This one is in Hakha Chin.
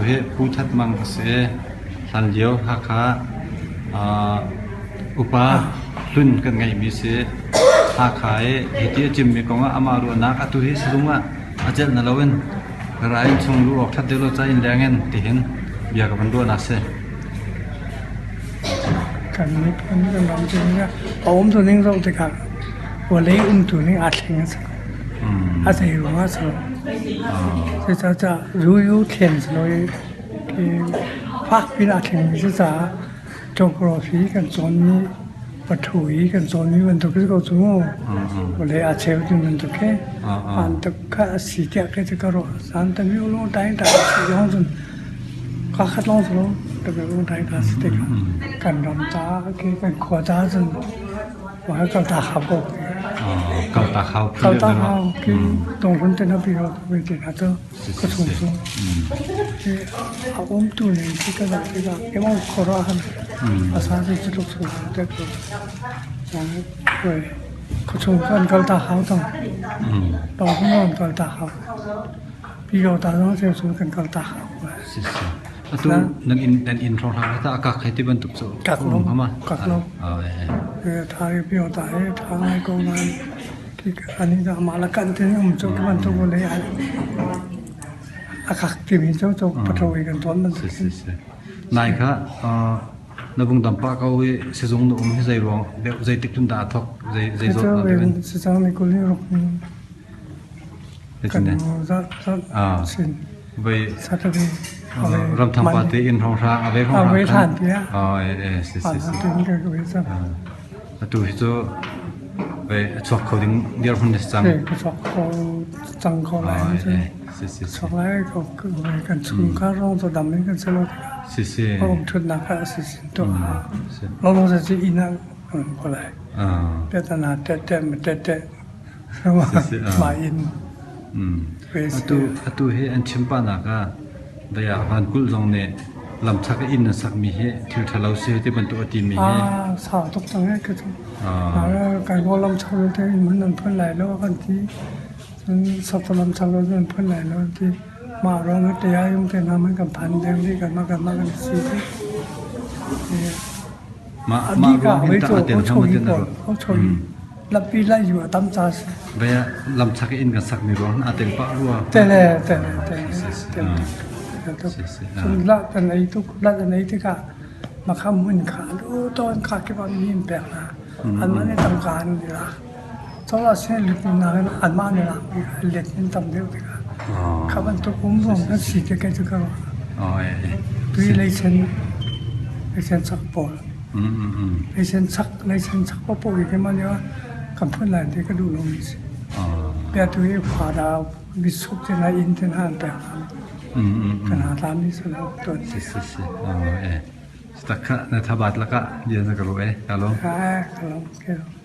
hi Pu That Mang a si i hlanlio Hakha upa hlun kan ngeihmi a si. Hakha i hiti a chimmi kong ah amah ruahnak atu hi sizung ah a celh na loin ra in chung luh awk ṭhat deuh lo ca inn leng in tihin bia ka van ruahnak a si. Kan miphun kan ram cu a um tu ning zoh tikah vawlei umtu ning aa thleng a si. A zei ruang ah si lo. Cucaah zuyu thlen si lo i fak piin aa thlengmi si caah geography kan cawnmi pathu i kan cawnmi bantuk si ko cu mu. Vawlei aa cheu ti bantuk khi aan tuk kha a si tiah kei cu ka ruah. Zan tami ulung taing ta si zong cun Ka khat lawng si lo, ka si tikah kan ram caah kan khua caah cun kal ta hau ko. Kal ta hau. Kal ta hau. Khi tunghlun te na pi ro ve te na cu ka chung cu. A um tu ning khi ka zoh tikah keimah khuaruah han a sa cu cu tluk chung te cu. Khuachung cu an kal ta hau cang. Tunghlun an kal ta hau. Pyidawta zong cu cu kan kal ta hau. Atu nan inn nan inn hrawnghrang hi tah a kak hei ti bantuk cu kak lo kak lo. Tha i pyidawta hi tha ngai ko nain ani dah mah la kan tin um cu bantuk vawlei a kak timi cu cu paṭo i kan tuan bantuk. Nai kha na vung dam pah ko i sizung na um hi zei ruang deuh zeitik cun dah a thok zei zei zawtnak deuh in. Sizung ni kul ni ruk ni Ramthang pa te inn hrawnghrang a ve hrawnghrang si si si. Atu hi cu a chuak kho ding dirhmun na si cang. Ka chuak kho cang ko lai. Si si si. Chuak lai ko kan chungkhar rong cu dam in kan si lo tikah. Si si. Um thutnak ah si sin to. Lawng sa ci inn ah um ko lai. Tetana tete tete Mah in Atu atu hi an chim pahnak ah daya Van Kulh zong nih lamchak i inn an sakmi hi thil ṭhalo si ti bantuk a timi hi sau tuk cang eh ka cu. Kai maw lamchak vialte inn hmun an phun lai lo kan ti. Cun sakta lamchak vialte an phun lai lo an ti. Mah ruang ah tea yung te hna man kan phan deng dih kanmah kanmah kan si ti. Mah mah ruang hin tah a tel hnga maw tin a ruah. Lampi lai yu a tam ca si. Vei ah lamchak i inn kan sakmi ruang aa tel pah rua. Tele tele tele tele. Cun la kan ei tuk la kan ei tikah makham hmun kha lu tawn kha kip ah mi in pek hna. Anmah nih tangka an i lak. Cozah sin lupi nakin anmah nih lak mi kha let in tam deuh tikah kha bantuk um zong kan si te kai cu ka ruah. Tui leisen leisen chak pawl. Leisen chak leisen chak paohpaoh hi keimah nih kan phun lai ti ka duh lomi a si. Bia tu hi fa bisup te hna inn te hna an pek hna. Kan ha tlami si lo tuan. Si si si. Tak kha na thabat lakah bia na ka ruah eh. Ka lawm. Ka lawm. Ka lawm.